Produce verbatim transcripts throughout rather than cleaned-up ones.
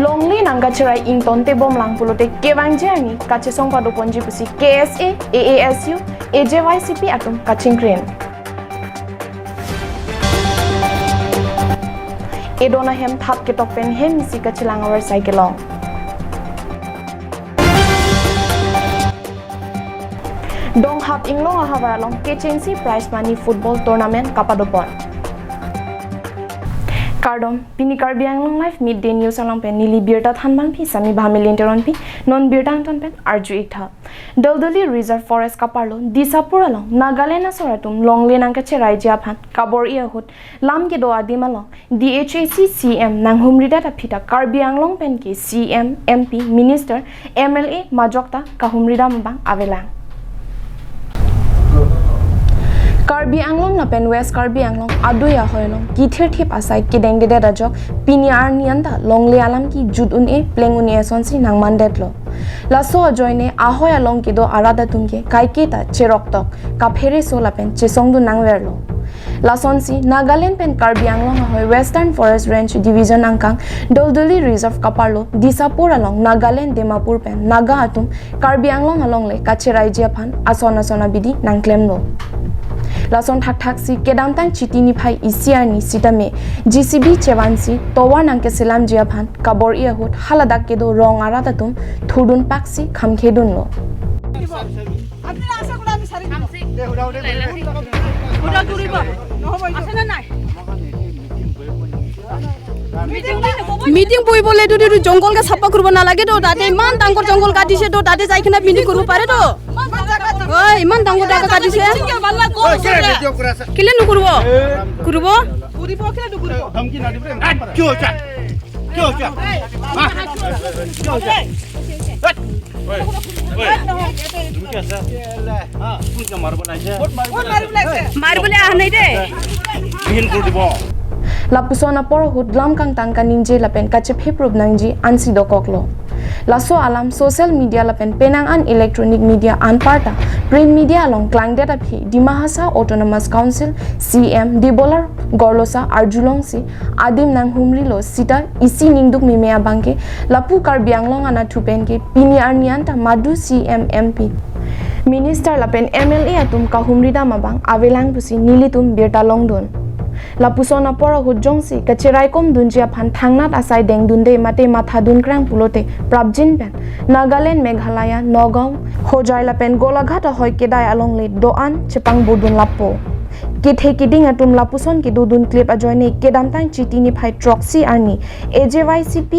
Longle nangkacherai ingtonte bomlang pulote kevangji arni kachesong padoponji pusi K S A, A A S U, A J Y C P atum kachingkrin. Edon ahem thap ketok pen hem isi kachelang avar sai kelong. Donghap Inglong ahavar along kechengsi prize money football tournament kapadopon. Kardom, pini Karbi Anglong Live Midday News along pen neli birta thanbangpi Sami Bhamilin Teronpi, non birta angton pen arju iktha. Doldoli Reserve Forest kaparlo Disapur along Nagaland asor atum longle nangkacheraiji aphan kabor-i ahut lam kedo adim along D H A C C M nanghumridet aphi ta Karbi Anglong pen ke C M, M P, Minister, M L A majok ta kahumridam abang avelang. Karbi Anglong lapen West Karbi Anglong adui ahoi along kithirthip asai kedengdedet ajok pini arni anta longle alam ke jut un-e pleng un-e asonsi nangmandetlo. Laso ajoine ahoi along kedo arat atum ke kaiketa cheroktok kaphereso lapen chesongdun nangverlo. Lasonsi Nagaland pen Karbi Anglong ahoi Western Forest Range Division angkang Doldoli Reserve kaparlo Disapur along Nagaland Dimapur pen Naga atum Karbi Anglong alongle kacheraiji aphan ason ason abidi nangklemlo. Lason thakthaksi kedamtang Chiti niphai isi arni sitame J C B chevansi tovar nangkeselamji aphan kabor-i ahut haladak kedo rong arat atum thurdun paksi khamkhedunlo. Meeting boibole to, to জংঘল ke চাফা কৰিব নালাগে তো, তাতে ইমান ডাঙৰ জংঘল কাটিছে তো, তাতে যাই কিনে মিটিং কৰিব পাৰে তো। ঐ, ইমান ডাঙৰ জাগা কাটিছে। কেলে নকৰিব? কৰিব। ধমকি না দিব। কি হৈছে? কি হৈছে? হা? কি হৈছে? হেট! ঐ, ঐ, তুমি কি আছা? হা? তুমি কিয় মাৰিব নাহিছা? মাৰিবলৈ অহা নাই দেই। বিহীন কৰি দিব। Lapuson apor ahut lam kangtang kaningje lapen kachephe prup nangji ansi dokoklo. Laso alam social media lapen penang an electronic media anparta print media along klangdet aphi Dima Hasao Autonomous Council C M Debolal Gorlosa arjulongsi adim nanghumrilo sita isi ningduk meme abangke lapu Karbi Anglong anatthu pen ke pini arni anta madu C M, M P, Minister lapen M L A atum kahumridam abang avelang pusi nelitum birta longdun. Lapuson apor ahut jongsi kacheraikom dunji aphan thangnat asai dengdunde mate mathadun krang pulote prapjin pen Nagaland, Meghalaya, Nagaon, Hojai lapen Golaghat ahoi kedai alongle do-an chepangbodun lapo. Kethe keding atum lapuson kedodun klip ajoine kedamtang Chiti niphai throksi arni A J Y C P,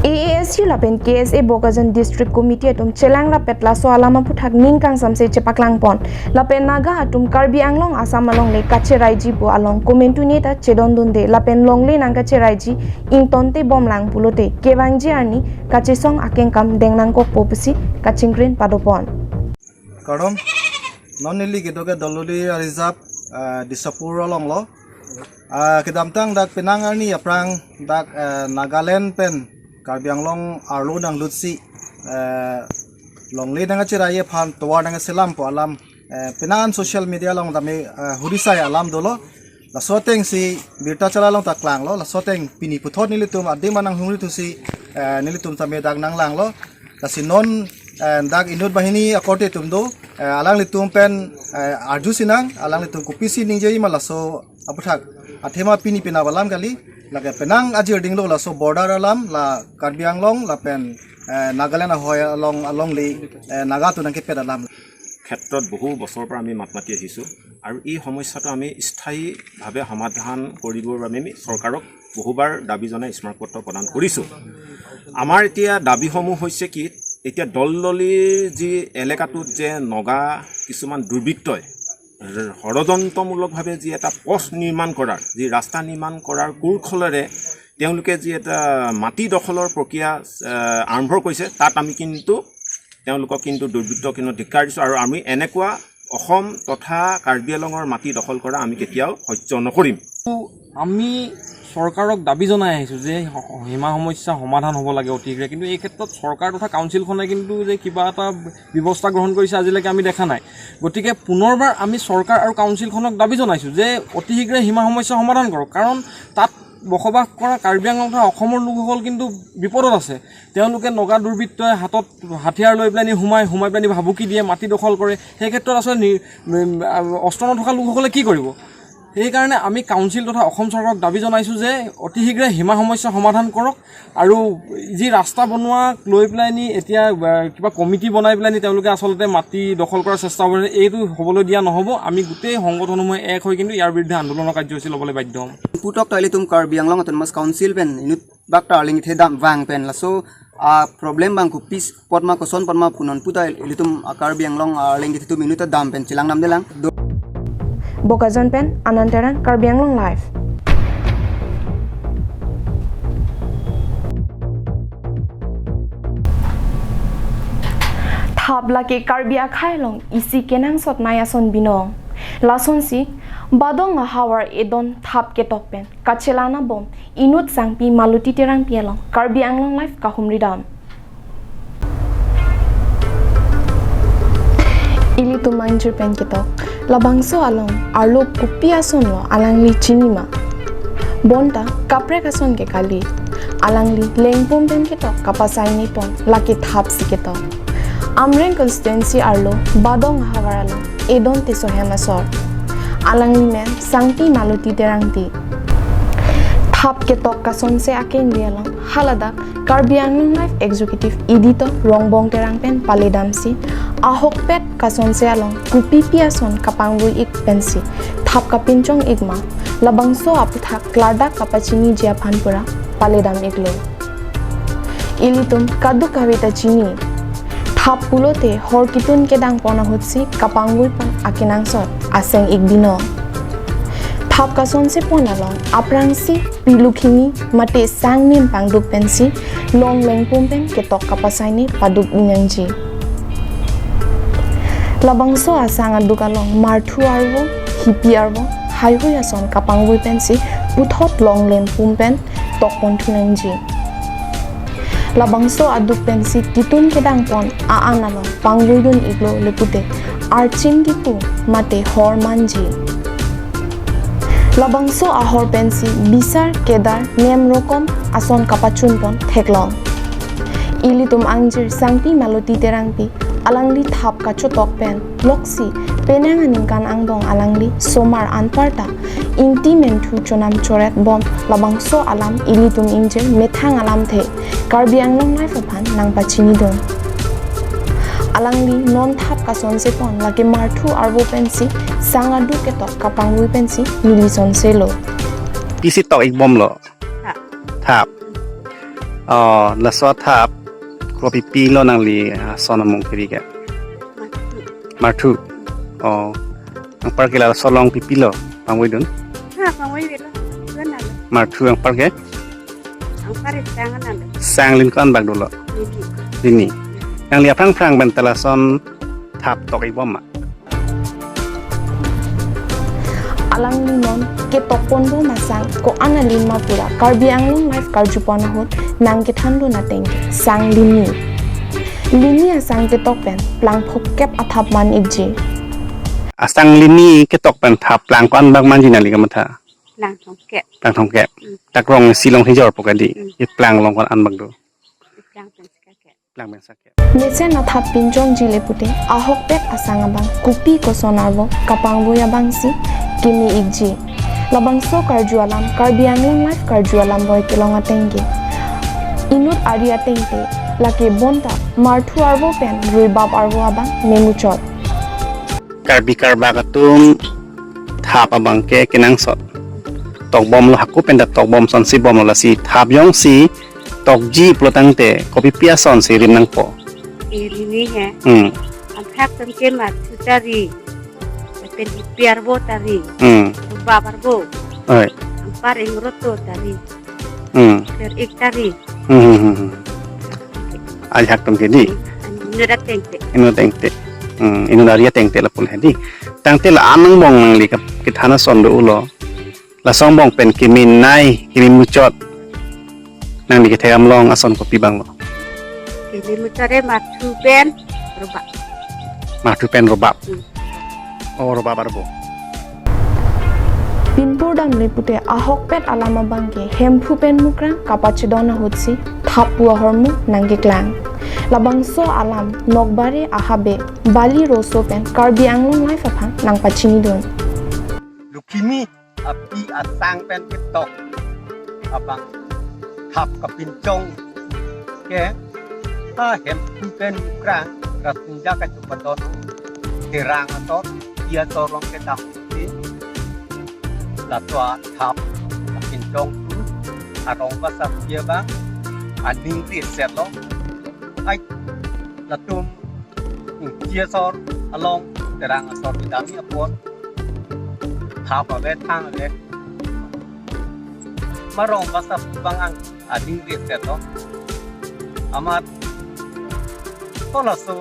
A A S U lapen K S A Bokajan District Committee atum chelang rapet laso alam aphuthak ning kangsamse chepaklangpon. Lapen Naga atum Karbi Anglong Assam alongle kacheraiji pu along komantu neta chedondunde lapen longle nangkacheraiji ingtonte bomlang pulote kevangji arni kachesong akengkam deng nangkokpo pusi kachingkrin padopon. Kardom, non neli kedo ke Doldoli Reserve, eh, Disapur alonglo. Ah, kedamtang dak penang arni aphrang dak, eh, Nagaland pen Karbi Anglong arlo nanglutsi, eh, longle nangkacherai aphan tovar nangselam pu alam, eh, penang an social media along tame, eh, hurisai alam dolo. Laso atengsi birta chala along ta klanglo, laso ateng pini puthot nelitum adim nanghumri thusi, eh, nelitum tame dak nanglanglo. Lasi non, eh, dak inut banghini akorte atum do, eh, alanglitum pen, eh, arju sinang, alanglitum kopisi ningjema laso aphuthak. Athema pini penap alam kali, lake penang ajir dinglo laso border alam, la Karbi Anglong, lapen, eh, Nagaland ahoi along, alongle, eh, Naga atum nangkepet alam. ক্ষেত্ৰত বহু বছৰৰ পৰা আমি মাত মাতি আহিছোঁ আৰু এই সমস্যাটো আমি স্থায়ীভাৱে সমাধান কৰিবৰ বাবে আমি চৰকাৰক বহুবাৰ দাবী জনাই স্মাৰকপত্ৰ প্ৰদান কৰিছোঁ। আমাৰ এতিয়া দাবীসমূহ হৈছে কি, এতিয়া দলদলিৰ যি এলেকাটোত যে নগা কিছুমান দুৰ্বৃত্তই ষড়যন্ত্ৰমূলকভাৱে যি এটা পথ নিৰ্মাণ কৰাৰ, যি ৰাস্তা নিৰ্মাণ কৰাৰ কৌশলেৰে তেওঁলোকে যি এটা মাটি দখলৰ প্ৰক্ৰিয়া, আহ, আৰম্ভ কৰিছে, তাত আমি কিন্তু তেওঁলোকক কিন্তু দুৰ্বৃত্তক কিন্তু ধিক্কাৰ দিছোঁ আৰু আমি এনেকুৱা অসম তথা কাৰ্বি আংলঙৰ মাটি দখল কৰা আমি কেতিয়াও সহ্য নকৰিম। আমি চৰকাৰক দাবী জনাই আহিছোঁ যে হ-, সীমা সমস্যা সমাধান হ'ব লাগে অতি শীঘ্ৰে, কিন্তু এই ক্ষেত্ৰত চৰকাৰ তথা কাউন্সিলখনে কিন্তু যে কিবা এটা ব্যৱস্থা গ্ৰহণ কৰিছে আজিলৈকে আমি দেখা নাই। গতিকে পুনৰবাৰ আমি চৰকাৰ আৰু কাউন্সিলখনক দাবী জনাইছোঁ যে অতি শীঘ্ৰে সীমা সমস্যা সমাধান কৰক, কাৰণ তাত বসবাস কৰা কাৰ্বি আংলং তথা অসমৰ লোকসকল কিন্তু বিপদত আছে। তেওঁলোকে নগা দুৰ্বৃত্তই হাতত হাথিয়াৰ লৈ পেলাইনি সোমাই, সোমাই পেলাইনি ভাবুকি দিয়ে, মাটি দখল কৰে। সেই ক্ষেত্ৰত আচলতে নি-, উম, আ, অস্ত্ৰ নথকা লোকসকলে কি কৰিব? সেইকাৰণে আমি কাউন্সিল তথা অসম চৰকাৰক দাবী জনাইছোঁ যে অতি শীঘ্ৰে সীমা সমস্যা সমাধান কৰক আৰু যি ৰাস্তা বনোৱাক লৈ পেলাইনি এতিয়া, আ, কিবা কমিটি বনাই পেলাইনি তেওঁলোকে আচলতে মাটি দখল কৰাৰ চেষ্টা কৰে, এইটো হ'বলৈ দিয়া নহ'ব। আমি গোটেই সংগঠনসমূহে এক হৈ কিন্তু ইয়াৰ বিৰুদ্ধে আন্দোলনৰ কাৰ্যসূচী ল'বলৈ বাধ্য হ'ম। Putok ta ilitum Karbi Anglong Autonomous Council pen inut bak ta arleng kethe dam vang pen laso a problem abang kopi apot ma koson apot ma punon puta ilitum a Karbi Anglong arleng kethe atum inut ta dam pen chelang damdelang. Do- Bokajan pen Anand Terang, Karbi Anglong Live. Thap lake Karbi akhei along isi kenangsot nai ason binong. Lasonsi, Badong ahavar edon thap ketok pen kachelang abom inut sangpi Maloti Terangpi along Karbi Anglong Live kahumri dam. Ilitum angjir pen ketok, labangso along arlo kopi ason lo alangli chini ma? Bonta kaprek ason ke kali. Alangli lengpum pen ketok kapasai ni pon lake thap si ketok. Amreng constituency arlo Badong ahavar along edon Tisohem asor. Alangli men sangpi Maloti Terangpi. Thap ketok kasonse akengri along haladak Karbi Anglong Live Executive Editor Rongbong Terang pen paledamsi ahokpet kasonse along kopipi ason kapangvoi ik pensi thap kapinchong ik ma, labangso aputhak klardak kapachiniji aphan pura paledam iklo. Ilitum kadokave ta chini. Thap pulote hor kitun kedang pon ahutsi kapangvoi pon akenangsot aseng ik binong. Thap kasonse pon along aphrangsi pilukhini mate sang nim pangduk pensi long lengpum pen ketok kapasai ni paduk nangji. Labangso asang aduk along marthu arvo, hipi arvo, haihui ason kapangvoi pensi puthot long lengpum pen tok pon thu nangji. Labangso aduk pensi kitun kedang pon a-an along pangvoidun iklo le pute archim kipu mate hor manji. Labangso ahor pensi bisar kedar nem rokom ason kapachun pon theklong. Ilitum angjir sangpi Maloti Terangpi alangli thap kachotok pen loksi penang aningkan angbong alangli somar anparta ingti menthu chonam choret bom labangso alam ilitum ingjir methang alamthe Karbi Anglong Live aphan nangpachinidun. Alangli non thap kasonse pon lake marthu arvo pensi sang aduk ketok kapangvoi pensi neli sonselo. Pisi tok ik bomlo. Thap. Thap. Oh, laso thap kopipi lo nangli ason among kiri ke? Marthu. Marthu. Oh. Anparke laso along pipi lo pangvoidun? Ha, pangvoilo. Dua nalo. Marthu anparke? Anpar sang nalo. Sang lin ko-an bak dolo? Lini. Lini. Nangli aphrang phrang pen ta lason thap tok ik bom ma? Alangli non ketok ponbom asang ko-an alim ma pura Karbi Anglong Live karju pon ahut nangkethandun ateng sang lini. Lini asang ketok pen plang phokep athap man ikji. Asang lini ketok pen thap plang ko-an bak manji nangli kamatha? Plang thomkep. Plang thomkep. Mm. Dak rong si long hijor po kali. Mm. I plang along ko-an bak do? I plang pen sika kep. Plang pen sika kep. Mesen athap pinchongji le pute ahokpet asang abang kopi koson arvo kapangvoi abangsi keme ikji. Labangso karju alam Karbi Anglong Live karju alam boi kelong ateng ke inut ari ateng te lake bonta marthu arvo pen ruibap arvo abang memuchot. Karbi karbak atum thap abangke kenangsot. Tokbomlo, hako pen ta tokbom asonsi bomlo, lasi thap jongsi tokji pulo tangte kopipi asonsi rim nangpo? Irini he. Hmm. Anthak atum ke marthu ta ri. Pen hipi arvo ta ri. Hmm. Ruibap arvo. Oi. Anpar ingro to ta ri. Hmm. Ker ik ta ri. Hmm, hmm, hmm, hmm. Ajahak atum ke di. Inut ateng te. Inut ateng te. Hmm, inut ari ateng te lapu le di. Tangte la-an angbong nangli kap-, kethan ason do-ulo. Lason angbong pen kemin nei, kemin muchot nangli kethek amlong ason kopi abang lo? Kemin muchot e mathu pen robap. Mathu pen robap. Hmm. Oh, robap arbo. Pinpur damle pute ahokpet alam abang ke Hemphu pen Mukrang kapachedon ahutsi thap pu ahormu nangkeklang. Labangso alam Nokbare Ahabe, Bali Roso pen Karbi Anglong Live aphan nangpachinidun. Lukhimi api asang pen ketok abang thap kapinchong ke ha Hemphu pen Mukrang Rasinja kachupadon terang ator, ia torong kedam si laso athap kapinchong tu arong basa pia bang aning riset lo. Ai, latum ingchi asor along terang asor kedam apot thap ave, thang ave. Marong basa bang ang aning riset lo. Amat ko laso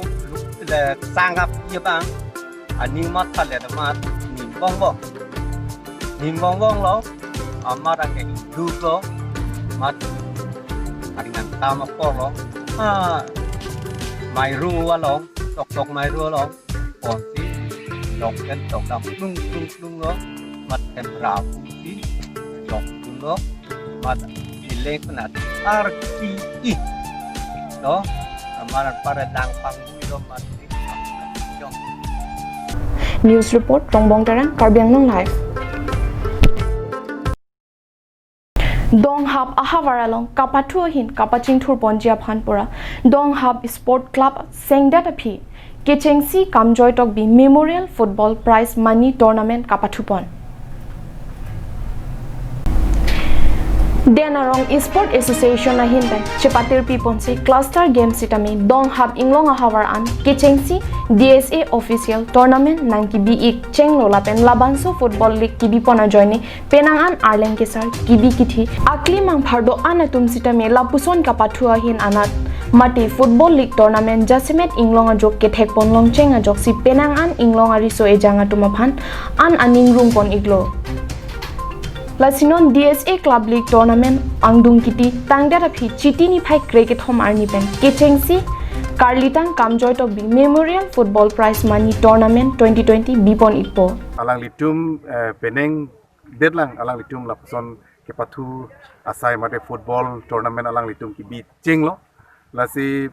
le sangap ia bang aning matha le amat ning bongbong. Ning bongbong lo, amat angke duk lo, amat aring angtam apor lo. Ah, mairu along, tok tok mairu along, ponsi, lok pen tok dam plung plung plung lo, amat em ra pusi, lok plung lo, amat ilek penat arki i. Lo, amat para dang pang lo, amat News report, Rongbong Terang, Karbi Anglong Live. Donghap ahavar along kapathu ahin kapachingthur ponji aphan pura Donghap Sport Club sengdet aphi kechengsi Kamjoy Tokbi Memorial Football Prize Money Tournament kapathupon. Den Arong Sport Association ahin pen chepatirpi ponsi cluster game sitame Donghap inglong ahavar an kechengsi D S A official tournament nangkebi-ik chenglo lapen labangso football league kebipon ajoine penang an arleng kesar kebi kethe akli mangphardo an atum sitame lapuson kapathu ahin anat mate football league tournament jasemet inglong ajok kethekpon longcheng ajoksi penang an inglong ariso ejang atum aphan an aning rungpon-iklo. Lasi non D S A Club League Tournament angdung kiti tangdet aphi Chiti niphai krekethom arni pen kechengsi Karlitang Kamjoy Tokbi Memorial Football Prize Money Tournament twenty twenty bipon-ikpo. Alanglitum, eh, penang detlang alanglitum lapuson kepathu asai mate football tournament alanglitum kebi chenglo. Lasi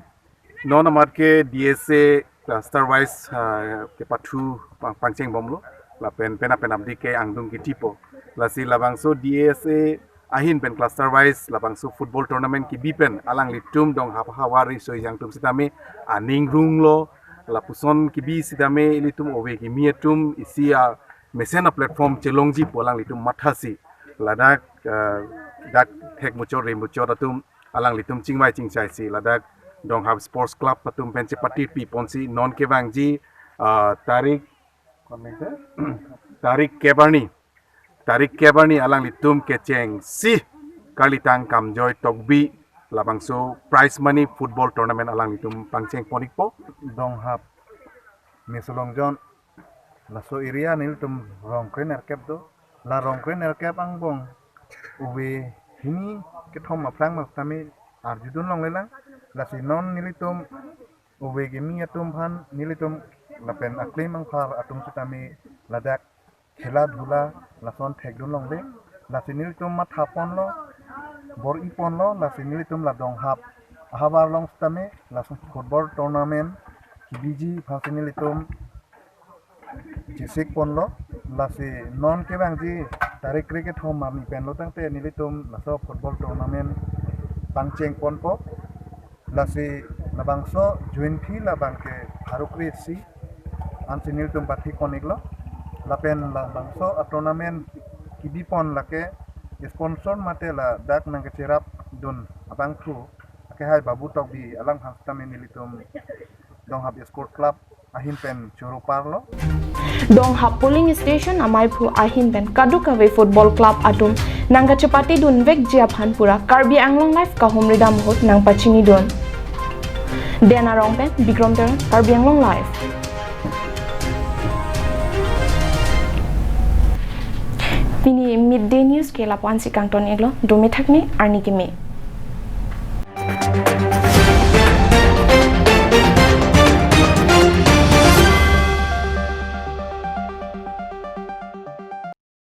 non amat ke D S A cluster wise, ah, kepathu pang-, pangchengbomlo. Lapen penap penapdi ke angdung kethipo. Lasi labangso D S A ahin pen cluster wise labangso football tournament kebi pen alanglitum Donghap ahavar riso ejang atum sitame aning runglo. Lapuson kebi sitame ilitum ove kimi atum isi amesen aplatform chelongjipo alanglitum mathasi. Ladak, ah, dak thek muchot re muchot atum alanglitum chingvai chingchaisi ladak Donghap Sports Club atum pen chepatirpi ponsi non kevangji, ah, tarik, tarik kep arni, tarik kep arni alanglitum kechengsi Karlitang Kamjoy Tokbi labangso prize money football tournament alanglitum pangchengpon-ikpo. Donghap meso longjon laso area nelitum rong krenerkep do. La rong krenerkep angbong ove kimi kethom aphrang mas tame arjudun longlelang. Lasi non nelitum ove kimi atum aphan nelitum lapen akli mangphar atum sitame ladak khela dhula lason thekdun longle. Lasi nelitum mathaponlo, bor-iponlo, lasi nelitum la Donghap ahavar along sitame lason football tournament kebiji aphansi nelitum chesikponlo. Lasi non kevangji tarik krekethom arni penlo tangte nelitum laso football tournament pangchengponpo. Lasi labangso join fee labang ke pharo kre isi ansi nelitum pathikpon-iklo. Lapen labangso atournament kebipon lake sponsor mate ladak nangkecherapdun abangphu akehai Babu Tokbi alangliphan sitame nelitum Donghap Sport Club ahin pen choro parlo. Donghap polling station amaiphu ahin pen kadokave football club atum nangkachepatedunvekji aphan pura Karbi Anglong Live kahumridam ahut nangpachinidun. Den Arong pen Bikrom Terang, Karbi Anglong Live. Pini Midday News ke lapu-an si kangton iklo, dome thakme, arni keme.